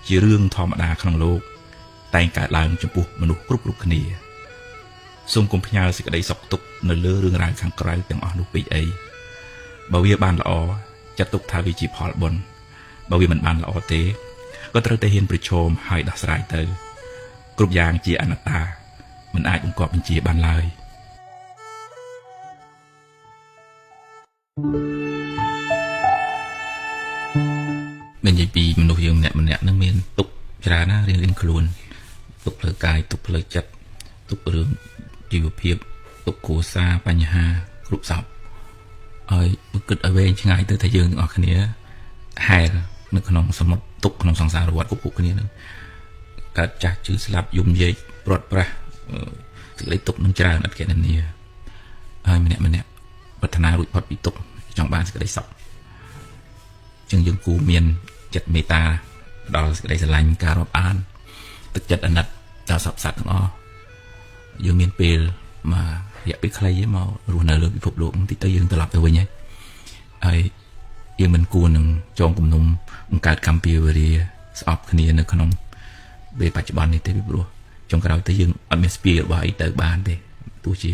ជារឿងធម្មតាក្នុងលោកតែងកើតឡើងចំពោះមនុស្សគ្រប់ៗគ្នាសូមកុំផ្ញើសេចក្តីសុខទុក្ខនៅលើរឿងរ៉ាវខាងក្រៅទាំងអស់នោះពេកអីបើវាបានល្អចាត់ទុកថាវាជាផលបុណ្យបើវាមិនបានល្អទេក៏ត្រូវតែហ៊ានប្រឈមហើយដោះស្រាយទៅគ្រប់យ៉ាងជាអនត្តាមិនអាចបង្គាប់បញ្ជាបានឡើយនិយាយពីមនុស្សយើងម្នាក់ម្នាក់នឹងមានទុក្ខច្រើនណាស់រៀងៗខ្លួនទុក្ខផ្លូវកាយទុក្ខផ្លូវចិត្តទុក្ខរឿងជីវភាពទុក្ខគ្រួសារបញ្ហាគ្រប់សពហើយគិតឲ្យវែងឆ្ងាយទៅថាយើងទាំងអស់គ្នាហែលនៅក្នុងសមុទ្រទុក្ខក្នុងសង្សារវដ្តគ្រប់គ្នានឹងកើតចាស់ជឺស្លាប់យំយែកព្រាត់ប្រាសសេចក្តីទុក្ខនឹងច្រើនអត់គណនាហើយម្នាក់ម្នាក់ប្រាថ្នារួចផុតពីទុក្ខចង់បានសេចក្តីសុខជាងយើងគួរមានចិត្តមេត្តាដល់សេចក្តីស្រឡាញ់ការរាប់អានទឹកចិត្តអាណិតដល់សព្វសត្វទាំងអស់យើងមានពេលមករយៈពេលខ្លីទេមករស់នៅលើពិភពលោកបន្តិចទៅយើងត្រឡប់ទៅវិញហើយយើងមិនគួរនឹងចងគំនុំបង្កើតកម្មពៀវរាស្អប់គ្នានៅក្នុងពេលបច្ចុប្បន្ននេះទេពីព្រោះចុងក្រោយទៅយើងអត់មានស្ពាយរបស់អីទៅបានទេទោះជា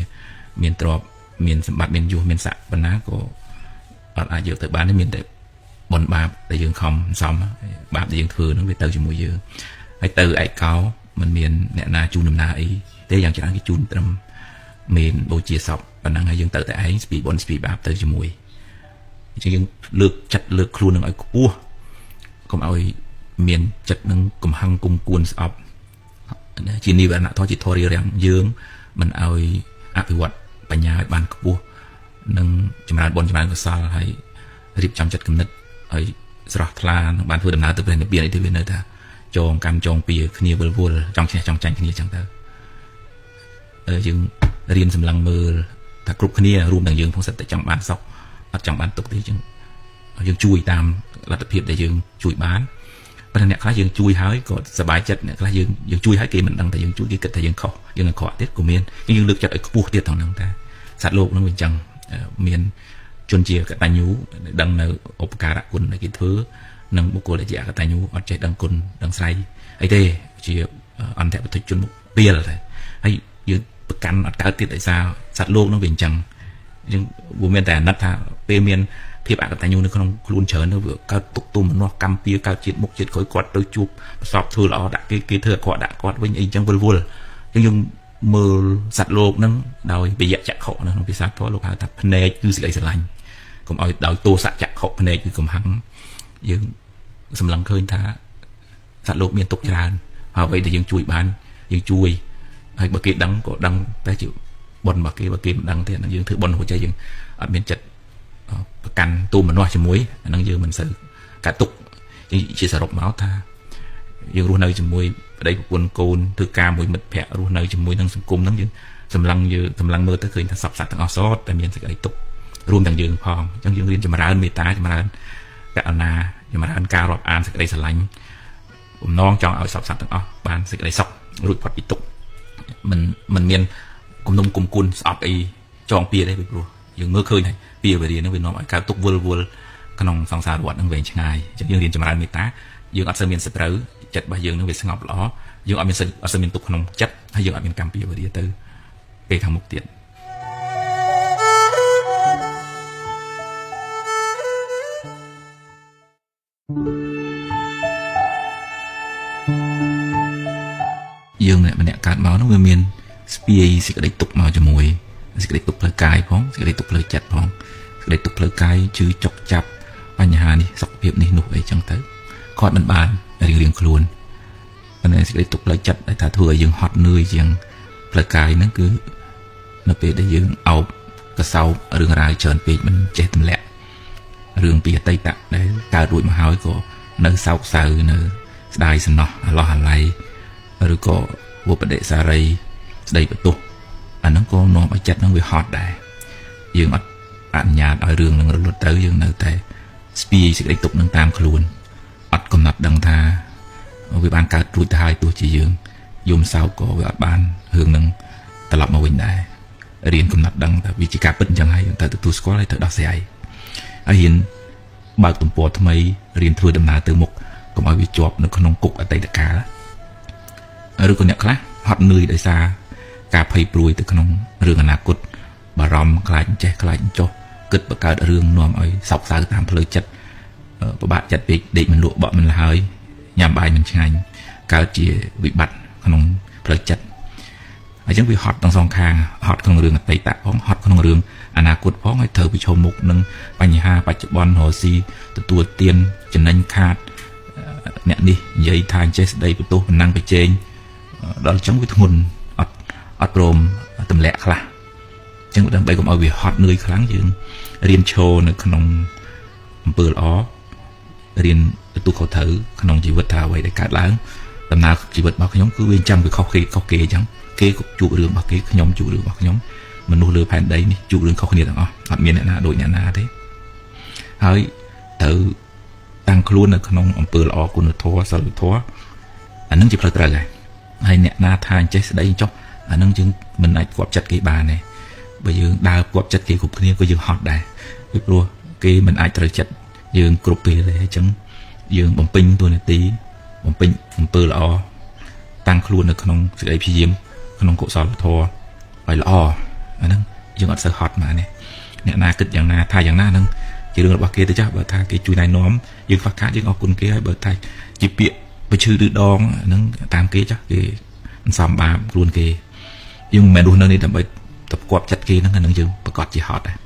មានទ្រព្យមានសម្បត្តិមានយសមានស័ក្តិប៉ុណ្ណាក៏អត់អាចយកទៅបានទេមានតែបុណ្យបាបដែលយើងខំសំបាបដែលយើងធ្វើហ្នឹងវាទៅជាមួយយើងហើយទៅឯកោមិនមានអ្នកណាជូនដំណើរអីទេយ៉ាងច្រើនគេជូនត្រឹមមានបូជាសពប៉ុណ្ណឹងហើយយើងទៅតែឯងស្ពីបុណ្យស្ពីបាបទៅជាមួយអញ្ចឹងយើងលើកចិត្តលើកខ្លួននឹងឲ្យខ្ពស់កុំឲ្យមានចិត្តនឹងកំហឹងគុំគួនស្អប់ជានិវរណៈធម៌ជាធម៌រារាំងយើងមិនឲ្យអភិវឌ្ឍបញ្ញាឲ្យបានខ្ពស់និងចម្រើនបុណ្យចម្រើនកុសលហើយរៀបចំចិត្តគំនិតឲ្យស្រស់ថ្លានឹងបានធ្វើដំណើរទៅព្រះនិព្វានអីទៅវានៅថាចងកម្មចងពៀគ្នាវិលវល់ចង់ឈ្នះចង់ចាញ់គ្នាអញ្ចឹងទៅយើងរៀនសម្លឹងមើលថាគ្រប់គ្នារួមទាំងយើងផងសិតតែចង់បានសុខអត់ចង់បានទុក្ខទេអញ្ចឹងយើងជួយតាមលទ្ធភាពដែលយើងជួយបានប៉ុន្តែអ្នកខ្លះយើងជួយហើយក៏សប្បាយចិត្តអ្នកខ្លះយើងជួយហើយគេមិនដឹងថាយើងជួយគេគិតថាយើងខុសយើងអាក្រក់ទៀតក៏មានយើងលើកចិត្តឲ្យខ្ពស់ទៀតថងហ្នឹងតាសត្វលោកហ្នឹងវាអញ្ចឹងមានជនជាកតញ្ញូដឹងនៅឧបការៈគុណដែលគេធ្វើនិងបុគ្គលដែលជាអកតញ្ញូអត់ចេះដឹងគុណដឹងស្រ័យអីទេជាអន្តបុទជនមុខពីលតែហើយយើងប្រកាន់អត់កើតទៀតដោយសារសត្វលោកហ្នឹងវាអញ្ចឹងយើងវាមានតែអាណិតថាពេលមាន ភាពអកតញ្ញូនៅក្នុងខ្លួនច្រើនទៅវាកើតទុកទោមនស្សកម្មពៀកើតជាតិមុខជាតិក្រោយគាត់ទៅជួបប្រសពធ្វើល្អដាក់គេគេធ្វើអាក្រក់ដាក់គាត់វិញអីចឹងវិលវល់អញ្ចឹងយើងមើលសត្វលោកហ្នឹងដោយវិយចក្ខុនៅក្នុងភាសាធម៌លោកហៅថាភ្នែកគឺសេចក្តីស្រឡាញ់កុំឲ្យដោយទោសចក្ខុភ្នែកគឺកំហឹងយើងសម្លឹងឃើញថាសត្វលោកមានទុកច្រើនហើយអ្វីដែលយើងជួយបានយើងជួយហើយបើគេដឹងក៏ដឹងតែជាបុណ្យរបស់គេបើគេមិនដឹងទេអានឹងយើងធ្វើបុណ្យហូចใจយើងអត់មានចិត្តប្រកាន់ទូមនោះជាមួយអានឹងយើងមិនសូវកាត់ទុកជាសរុបមកថាយើងរស់នៅជាមួយប្តីប្រពន្ធកូនធ្វើការមួយមិត្តភ័ក្តិរស់នៅជាមួយនឹងសង្គមហ្នឹងយើងសម្លឹងយើងសម្លឹងមើលទៅឃើញថាសពសត្វទាំងអស់សតតែមានសេចក្តីទុក្ខរួមទាំងយើងផងអញ្ចឹងយើងរៀនចម្រើនមេត្តាចម្រើនករុណាចម្រើនការរាប់អានសេចក្តីស្រឡាញ់បំណងចង់ឲ្យសពសត្វទាំងអស់បានសេចក្តីសុខរួចផុតពីទុក្ខមិនមានគំនុំគុំគួនស្អប់អីចងពៀទេពីព្រោះយើងមើលឃើញហើយពៀវេរាហ្នឹងវានាំឲ្យកើតទុក្ខវិលវល់ក្នុងសង្សារវដ្តហ្នឹងវែងឆ្ងាយអញ្ចឹងយើងរៀនចម្រើនមេត្តាយើងអត់សូវមានសត្រូវចិត្តរបស់យើងនឹងវាស្ងប់ល្អយើងអត់មានអត់សូវមានទុក្ខក្នុងចិត្តហើយយើងអត់មានកម្មពៀវេរាទៅពេលខាងមុខទៀតយើងម្នាក់កើតមកនោះវាមានស្ពាយសេចក្តីទុក្ខមកជាមួយសេចក្តីទុក្ខផ្លូវកាយផងសេចក្តីទុក្ខផ្លូវចិត្តផងសេចក្តីទុក្ខផ្លូវកាយជឺចុកចាប់បញ្ហានេះសុខភាពនេះនោះអីចឹងទៅគាត់មិនបានរៀងៗខ្លួនប៉ុន្តែសេចក្តីទុក្ខផ្លូវចិត្តដែលថាធ្វើឲ្យយើងហត់នឿយជាងផ្លូវកាយហ្នឹងគឺនៅពេលដែលយើងអោបកសោបរឿងរ៉ាវច្រើនពេកមិនចេះទម្លាក់រឿងពីអតីតដែលកើតរួចមកហើយក៏នៅសោកសៅនៅស្ដាយសំណោះអាឡោះអាល័យឬក៏វបដិសារីស្ដីបន្ទោសអាហ្នឹងក៏នាំឲ្យចិត្តហ្នឹងវាហត់ដែរយើងអត់អនុញ្ញាតឲ្យរឿងហ្នឹងរលត់ទៅយើងនៅតែស្ពាយសេចក្តីទុក្ខហ្នឹងតាមខ្លួនអត់កំណត់ដឹងថាវាបានកើតរួចទៅហើយទោះជាយើងយំសោកក៏វាអត់បានរឿងហ្នឹងត្រឡប់មកវិញដែររៀនកំណត់ដឹងថាវាជាការពិតអញ្ចឹងហើយយើងត្រូវទទួលស្គាល់ហើយត្រូវដោះស្រាយហើយរៀនបើកទំព័រថ្មីរៀនធ្វើដំណើរទៅមុខកុំឲ្យវាជាប់នៅក្នុងគុកអតីតកាលឬក៏អ្នកខ្លះហត់នឿយដោយសារការភ័យព្រួយទៅក្នុងរឿងអនាគតបារម្ភខ្លាចចេះខ្លាចចុះគិតបង្កើតរឿងនាំឲ្យសោកសៅតាមផ្លូវចិត្តពិបាកចិត្តពេកដេកមិនលក់បក់មិនលហើយញ៉ាំបាយមិនឆ្ងាញ់កើតជាវិបត្តិក្នុងផ្លូវចិត្តអញ្ចឹងវាហត់ទាំងសងខាងហត់ក្នុងរឿងអតីតផងហត់ក្នុងរឿងអនាគតផងហើយត្រូវប្រឈមមុខនឹងបញ្ហាបច្ចុប្បន្នរកស៊ីទទួលទានចំណេញខាតអ្នកនេះនិយាយថាចេះស្ដីបន្ទោសប៉ុណ្ណឹងប្រជែងដល់អញ្ចឹងវាធ្ងន់អត់ព្រមទម្លាក់ខ្លះអញ្ចឹងដើម្បីកុំឲ្យវាហត់នឿយខ្លាំងយើងរៀនឈរនៅក្នុងអំពើល្អរៀនទទួលខុសត្រូវក្នុងជីវិតថាអ្វីដែលកើតឡើងដំណើរជីវិតរបស់ខ្ញុំគឺវាអញ្ចឹងវាខុសគេខុសគេអញ្ចឹងគេក៏ជួបរឿងរបស់គេខ្ញុំជួបរឿងរបស់ខ្ញុំមនុស្សលើផែនដីនេះជួបរឿងខុសគ្នាទាំងអស់អត់មានអ្នកណាដូចអ្នកណាទេហើយត្រូវតាំងខ្លួននៅក្នុងអំពើល្អគុណធម៌សីលធម៌អានឹងជាផ្លូវត្រូវហើយហើយអ្នកណាថាអញ្ចេះស្ដីចុះអានឹងយើងមិនអាចគប់ចិត្តគេបានទេបើយើងដើរគប់ចិត្តគេគ្រប់គ្នាក៏យើងហត់ដែរពីព្រោះគេមិនអាចត្រូវចិត្តយើងគ្រប់ពេលទេអញ្ចឹងយើងបំពេញតួនាទីបំពេញអំពើល្អតាំងខ្លួននៅក្នុងសេចក្តីព្យាយាមក្នុងកុសលធម៌ឲ្យល្អអាហ្នឹងយើងអត់សូវហត់មកនេះអ្នកណាគិតយ៉ាងណាថាយ៉ាងណាហ្នឹងជារឿងរបស់គេទៅចាស់បើថាគេជួយណែនាំយើងខ្វះខាតយើងអរគុណគេហើយបើថាជាពាក្យប្រឈឺឬដងហ្នឹងតាមគេចាស់គេមិនសមបាបខ្លួនគេយើងមិនមែនរស់នៅនេះដើម្បីទៅគប់ចិត្តគេហ្នឹងអាហ្នឹងយើងប្រកាសជាហត់ដែរ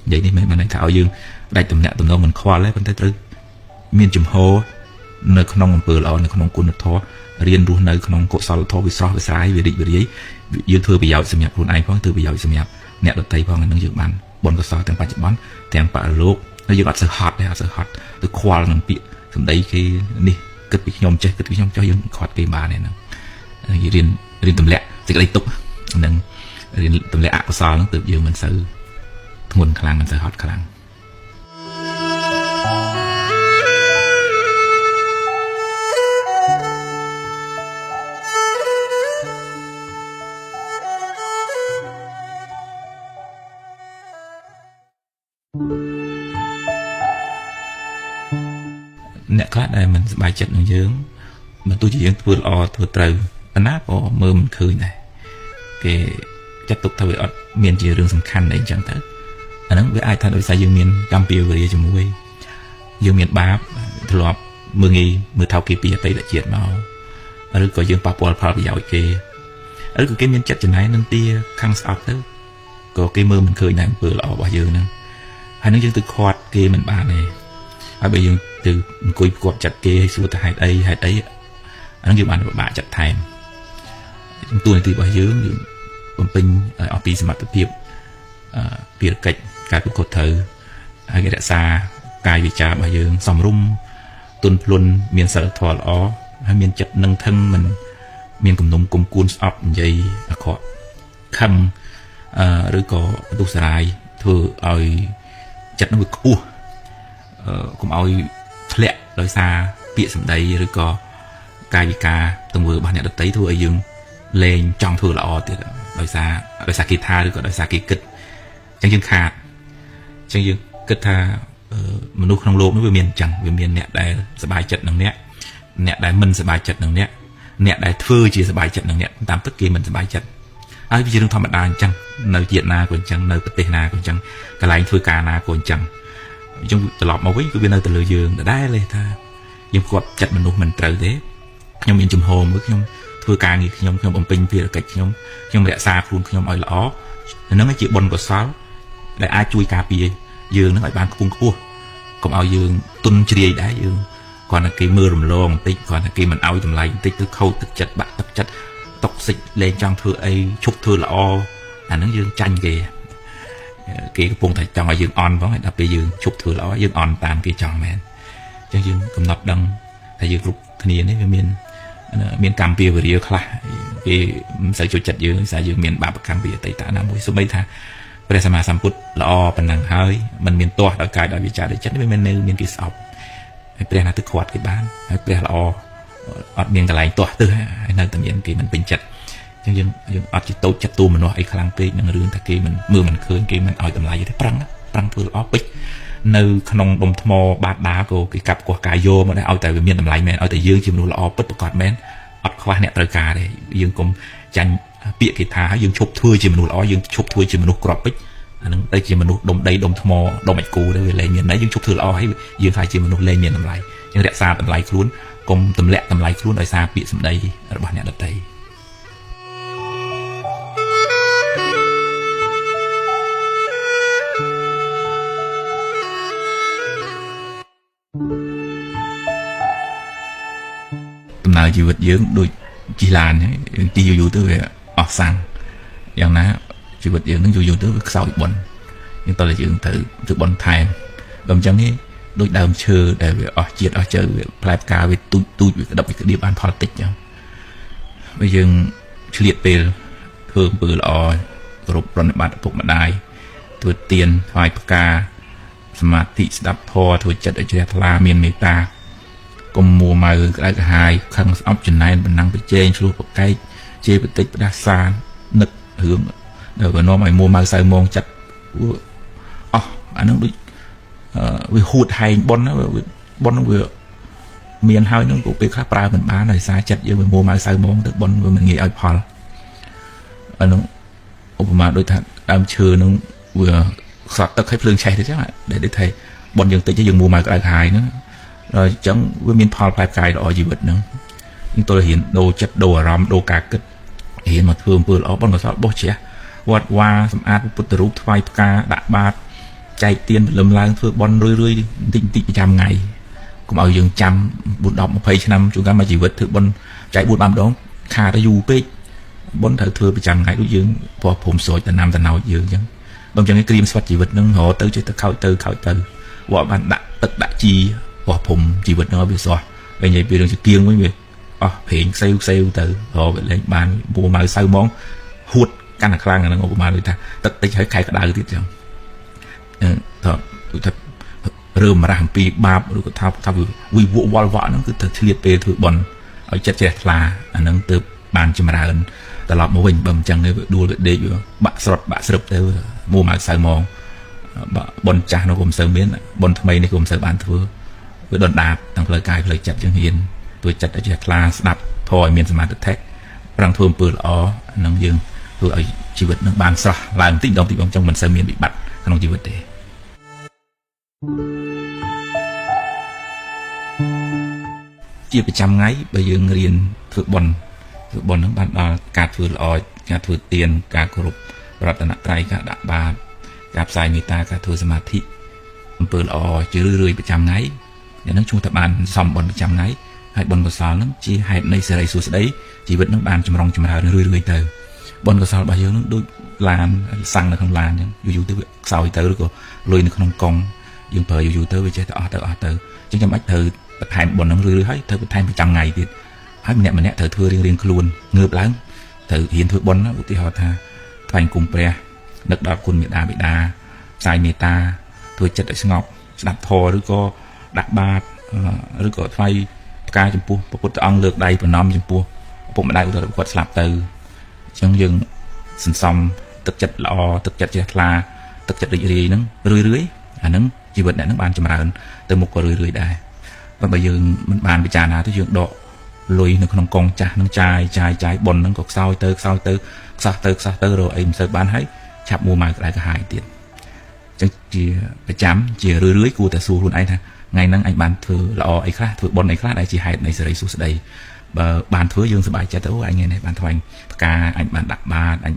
និយាយនេះមិនបានន័យថាឲ្យយើងផ្ដាច់ទំនាក់ទំនងមិនខ្វល់ទេប៉ុន្តែត្រូវមានជំហរនៅក្នុងអំពើល្អនៅក្នុងគុណធម៌រៀនរស់នៅក្នុងកុសលធម៌វាស្រស់វាស្រាយវារីករាយយើងធ្វើប្រយោជន៍សម្រាប់ខ្លួនឯងផងធ្វើប្រយោជន៍សម្រាប់អ្នកដទៃផងអានឹងយើងបានបុណ្យកុសលទាំងបច្ចុប្បន្នទាំងបរលោកហើយយើងអត់សូវហត់ទេអត់សូវហត់ទៅខ្វល់នឹងពាក្យសម្ដីគេនេះគិតពីខ្ញុំចេះគិតពីខ្ញុំចុះយើងខ្វាត់គេបានទេហ្នឹងរៀនទម្លាក់សេចក្តីទុក្ខហ្នឹងរៀនទម្លាក់អកុសលហ្នឹងទើបយើងមិនសូវធ្ងន់ខ្លាំងមិនសូវហត់ខ្លាំងអ្នកខ្លះដែលមិនសប្បាយចិត្តនឹងយើងបើទោះជាយើងធ្វើល្អធ្វើត្រូវប៉ុណ្ណាក៏មើលមិនឃើញដែរគេចាត់ទុកថាវាអត់មានជារឿងសំខាន់អីចឹងទៅ អាហ្នឹងវាអាចថាដោយសារយើងមានកម្មពៀវរាជាមួយយើងមានបាបធ្លាប់មើលងាយមើលថោកគេពីអតីតជាតិមកឬក៏យើងប៉ះពាល់ផលប្រយោជន៍គេឬក៏គេមានចិត្តចំណែននឹងទាខាងស្អប់ទៅក៏គេមើលមិនឃើញដែរអំពើល្អរបស់យើងហ្នឹងហើយនឹងយើងទៅខាត់គេមិនបានទេហើយបើយើងទៅអង្គុយផ្គប់ចិត្តគេឲ្យសួរទៅហេតុអីហេតុអីអាហ្នឹងយើងបានពិបាកចិត្តថែមតួនាទីរបស់យើងយើងបំពេញឲ្យអស់ពីសមត្ថភាពភារកិច្ចការប្រកបត្រូវហើយរក្សាកាយវិការរបស់យើងសមរម្យទន់ភ្លន់មានសិលធម៌ល្អហើយមានចិត្តនឹងថឹងមិនមានគំនុំគុំគួនស្អប់និយាយអាក្រក់ខឹងឬក៏ទុសរាយធ្វើឲ្យចិត្តនឹងវាខ្ពស់កុំឲ្យធ្លាក់ដោយសារពាក្យសម្ដីឬក៏កាយវិការទង្វើរបស់អ្នកដទៃធ្វើឲ្យយើងលែងចង់ធ្វើល្អទៀតដោយសារគេថាឬក៏ដោយសារគេគិតអញ្ចឹងយើងខាតអញ្ចឹងយើងគិតថាមនុស្សក្នុងលោកនេះវាមានអញ្ចឹងវាមានអ្នកដែលសប្បាយចិត្តនឹងអ្នកដែលមិនសប្បាយចិត្តនឹងអ្នកដែលធ្វើជាសប្បាយចិត្តនឹងអ្នកតាមពិតគេមិនសប្បាយចិត្តហើយវាជារឿងធម្មតាអញ្ចឹងនៅជាតិណាក៏អញ្ចឹងនៅប្រទេសណាក៏អញ្ចឹងកន្លែងធ្វើការណាក៏អញ្ចឹងអញ្ចឹងត្រឡប់មកវិញគឺវានៅទៅលើយើងដដែលទេថាយើងគាត់ចិត្តមនុស្សមិនត្រូវទេខ្ញុំមានជំហរមួយខ្ញុំធ្វើការងារខ្ញុំបំពេញភារកិច្ចខ្ញុំរក្សាខ្លួនខ្ញុំឲ្យល្អហ្នឹងជាបុណ្យកុសលដែលអាចជួយការពារយើងនឹងឲ្យបានខ្ពង់ខ្ពស់កុំឲ្យយើងទុនជ្រាយដែរយើងគ្រាន់តែគេមើលរំលងបន្តិចគ្រាន់តែគេមិនឲ្យតម្លៃបន្តិចទៅខូចទឹកចិត្តបាក់ទឹកចិត្តតុកសិចលែងចង់ធ្វើអីឈប់ធ្វើល្អអាហ្នឹងយើងចាញ់គេគេកំពុងតែចង់ឲ្យយើងអន់ផងហើយដល់ពេលយើងឈប់ធ្វើល្អយើងអន់តាមគេចង់មែនអញ្ចឹងយើងកំណត់ដឹងថាយើងគ្រប់គ្នានេះវាមានកម្មពៀវរាខ្លះគេមិនសូវចូលចិត្តយើងដោយសារយើងមានបាបកម្មពីអតីតណាមួយសូម្បីថាព្រះសម្មាសម្ពុទ្ធល្អប៉ុណ្ណឹងហើយมันមានទាស់ដោយកាយដោយវាចាដោយចិត្តវាមិននៅមានគេស្អប់ហើយព្រះណាទៅខាត់គេបានហើយព្រះល្អអត់មានកន្លែងទាស់ទៅហើយនៅតែមានគេមិនពេញចិត្តអញ្ចឹងយើងអត់ជាតូចចិត្តទូមនុស្សអីខ្លាំងពេកនឹងរឿងថាគេមិនមើលមិនឃើញគេមិនឲ្យតម្លៃទេប្រឹងធ្វើល្អពេកនៅក្នុងដុំថ្មបាតដាក៏គេកាប់កោះកាយយកមកដែរឲ្យតែវាមានតម្លៃមែនឲ្យតែយើងជាមនុស្សល្អពិតប្រាកដមែនអត់ខ្វះអ្នកត្រូវការទេយើងកុំចាញ់ពាក្យគេថាហើយយើងឈប់ធ្វើជាមនុស្សល្អយើងឈប់ធ្វើជាមនុស្សក្របពេចអានឹងទៅជាមនុស្សដុំដីដុំថ្មដុំអាចគូទៅវាលែងមានន័យយើងឈប់ធ្វើល្អហើយយើងខ្លាចជាមនុស្សលែងមានតម្លៃយើងរក្សាតម្លៃខ្លួនកុំទម្លាក់តម្លៃខ្លួនដោយសារពាក្យសម្ដីរបស់អ្នកដទៃដំណើរជីវិតយើងដូចជិះឡានយើងជិះយូរៗទៅវាអស់សាំងយ៉ាងណាជីវិតយើងនឹងយូរៗទៅវាខ្សោយបុណ្យយើងតើយើងត្រូវធ្វើបុណ្យថែមដល់អញ្ចឹងនេះដូចដើមឈើដែលវាអស់ជាតិអស់ជើវាផ្លែផ្កាវាទូចទូចវាក្តឹបវាក្តៀបបានផលតិចចឹងបើយើងឆ្លៀតពេលធ្វើអំពើល្អគោរពប្រណិប័តឪពុកម្ដាយធ្វើទានថ្វាយផ្កាសមាធិស្ដាប់ធម៌ធ្វើចិត្តឲ្យជ្រះថ្លាមានមេត្តាកុំមួម៉ៅក្តៅក្រហាយខឹងស្អប់ចំណែនបណ្ដឹងប្រជែងឆ្លោះប្រកែកជេរបតិចផ្ដាសានឹករឿងដែលវានាំឲ្យមួម៉ៅសៅមងចិត្តអស់អានឹងដូចវាហួតហែងប៉ុនប៉ុនវាមានហើយនឹងក៏ពេលខ្លះប្រើមិនបានដោយសារចិត្តយើងវាមួម៉ៅសៅមងទៅប៉ុនវាមិនងាយឲ្យផលអានឹងឧបមាដូចថាដើមឈើនឹងវាខ្សត់ទឹកឲ្យភ្លើងឆេះទៅចឹងដែលដូចថាប៉ុនយើងតិចយើងមួម៉ៅក្តៅក្រហាយហ្នឹងដល់អញ្ចឹងវាមានផលផ្លែផ្កាយល្អជីវិតហ្នឹងយើងទល់រៀនដូរចិត្តដូរអារម្មណ៍ដូរការគិតរៀនមកធ្វើអំពើល្អប៉ុនកុសលបោះជ្រះវត្តវាសម្អាតពុទ្ធរូបថ្វាយផ្កាដាក់បាតចែកទៀនព្រលឹមឡើងធ្វើបន់រឿយៗបន្តិចបន្តិចប្រចាំថ្ងៃកុំឲ្យយើងចាំ4 10 20ឆ្នាំជួនកាលមួយជីវិតធ្វើបន់ចែក4 5ដងខាតទៅយូរពេកបន់ត្រូវធ្វើប្រចាំថ្ងៃដូចយើងព្រោះព្រមស្រោចតំណាំតំណោចយើងអញ្ចឹងបើមិនអញ្ចឹងក្រៀមស្វិតជីវិតហ្នឹងរហទៅចេះទៅខោចទៅខោចទៅវត្តបានដាក់ទឹកដាក់ជីព្រោះព្រំជីវិតហ្នឹងវាស្រស់ពេលនិយាយពីរឿងចង្គៀងវិញវាអស់ប្រេងខ្សែវខ្សែវទៅរកវាលែងបានមួម៉ៅសៅហ្មងហួតកាន់តែខ្លាំងអាហ្នឹងឧបមាដូចថាទឹកតិចហើយខែក្តៅទៀតចឹងថាដូចថារើមរះអំពីបាបឬក៏ថាវិវវល់វក់ហ្នឹងគឺត្រូវឆ្លៀតពេលធ្វើបុណ្យឲ្យចិត្តជ្រះថ្លាអាហ្នឹងទើបបានចម្រើនត្រឡប់មកវិញបើមិនចឹងទេវាដួលវាដេកវាបាក់ស្រុតបាក់ស្រឹបទៅមួម៉ៅសៅហ្មងបុណ្យចាស់នោះក៏មិនសូវមានបុណ្យថ្មីនេះក៏មិនសូវបានធ្វើវាដុនដាបទាំងផ្លូវកាយផ្លូវចិត្តចឹងហ៊ានធ្វើចិត្តឲ្យជ្រះថ្លាស្ដាប់ធម៌ឲ្យមានសមាធិប្រឹងធ្វើអំពើល្អនឹងយើងធ្វើឲ្យជីវិតនឹងបានស្រស់ឡើងបន្តិចម្ដងបន្តិចម្ដងចឹងមិនសូវមានវិបត្តិក្នុងជីវិតទេ ជាប្រចាំថ្ងៃបើយើងរៀនធ្វើបុណ្យធ្វើបុណ្យហ្នឹងបានដល់ការធ្វើល្អការធ្វើទានការគោរពរតនត្រ័យការដាក់បាតការផ្សាយមេត្តាការធ្វើសមាធិអំពើល្អជារឿយៗប្រចាំថ្ងៃអ្នកហ្នឹងឈ្មោះថាបានសំបុណ្យប្រចាំថ្ងៃហើយបុណ្យកុសលហ្នឹងជាហេតុនៃសិរីសួស្តីជីវិតហ្នឹងបានចម្រុងចម្រើនរឿយៗទៅបុណ្យកុសលរបស់យើងហ្នឹងដូចឡានសាំងនៅក្នុងឡានអញ្ចឹងយូរៗទៅវាខ្សោយទៅឬក៏លុយនៅក្នុងកង់យើងប្រើយូរៗទៅវាចេះតែអស់ទៅអស់ទៅអញ្ចឹងចាំបាច់ត្រូវបន្ថែមបុណ្យហ្នឹងរឿយៗហើយត្រូវបន្ថែមប្រចាំថ្ងៃទៀតហើយម្នាក់ម្នាក់ត្រូវធ្វើរៀងៗខ្លួនងើបឡើងត្រូវរៀនធ្វើបុណ្យឧទាហរណ៍ថាថ្វាយគុំព្រះនឹកដល់គុណមេដាបិតាផ្សាយមេត្តាធ្វើចិត្តឲ្យស្ងប់ស្ដាប់ធម៌ឬក៏ដាក់បាតឬក៏ថ្វាយផ្កាចំពោះព្រះពុទ្ធអង្គលើកដៃប្រណម្យចំពោះឪពុកម្ដាយឧទាហរណ៍គាត់ស្លាប់ទៅអញ្ចឹងយើងសន្សំទឹកចិត្តល្អទឹកចិត្តជ្រះថ្លាទឹកចិត្តរីករាយហ្នឹងរឿយៗអាហ្នឹងជីវិតអ្នកហ្នឹងបានចម្រើនទៅមុខក៏រឿយៗដែរបើយើងមិនបានពិចារណាទៅយើងដកលុយនៅក្នុងកងចាស់នឹងចាយចាយចាយបុណ្យហ្នឹងក៏ខ្សោយទៅខ្សោយទៅខ្សោះទៅខ្សោះទៅរកអីមិនសូវបានហើយឆាប់មួម៉ៅក្តៅក្រហាយទៀតអញ្ចឹងជាប្រចាំជារឿយៗគួរតែសួរខ្លួនឯងថាថ្ងៃហ្នឹងអញបានធ្វើល្អអីខ្លះធ្វើបុណ្យអីខ្លះដែលជាហេតុនៃសិរីសួស្តីបើបានធ្វើយើងសប្បាយចិត្តអូអញថ្ងៃនេះបានថ្វាយផ្កាអញបានដាក់បាតអញ